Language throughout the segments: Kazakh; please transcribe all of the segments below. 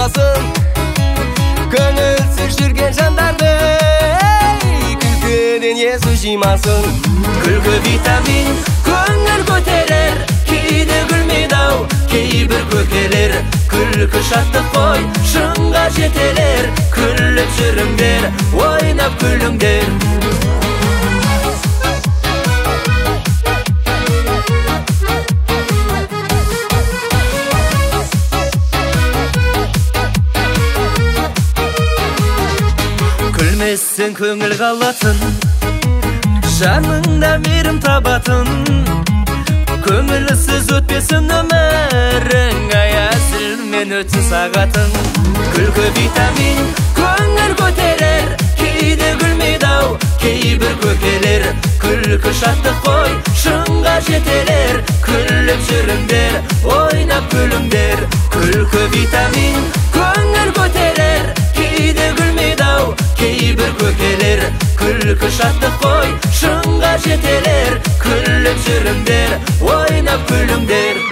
жимасын. Көңілсіз жүрген жандарды күлкіден есі жимасын. Күлкі витамин, көңіл көтерер, кейде күлмейді ау кейбір көкелер. Күлкі шаттық қой, шыңға жетелер, күліп жүріңдер, ойнап күліңдер. Күлмесең көңіл қалатын, жаныңда мейірім табатын. Көңілсіз өтпесін өмірің, ай әзілмен өтсін сағатың. Күлкі витамин, көңіл көтерер, кейде күлмейді ау кейбір көкелер. Күлкі шаттық қой, шыңға жетелер, күліп жүріңдер, ойнап күліңдер. Күлкі витамин, көңіл көтерер, кейде күлмейді ау кейбір көкелер. Күлкі шаттық қой, шыңға жетелер, күліп жүріңдер, ойнап күліңдер.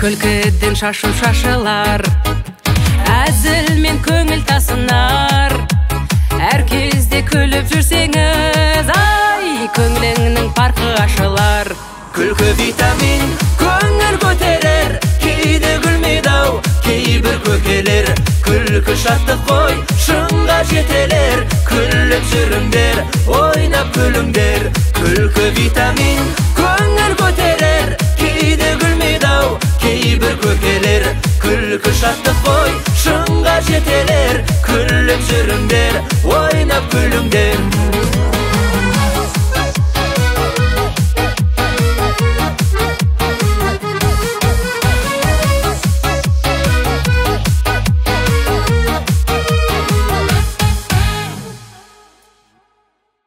Күлкіден шашу шашылар, әзілмен көңіл тасынар. Әр кезде күліп жүрсеңіз, ай, көңіліңнің парқы ашылар. Күлкі витамин, көңіл көтерер, кейде күлмейді ау кейбір көкелер. Күлкі шаттық қой, шыңға жетелер, күліп жүріңдер, ойнап күліңдер. Күлкі витамин, көңіл көтерер, кейде күлмейді ау кейбір көкелер. Күлкі шаттық қой, шыңға жетелер, күліп жүріңдер,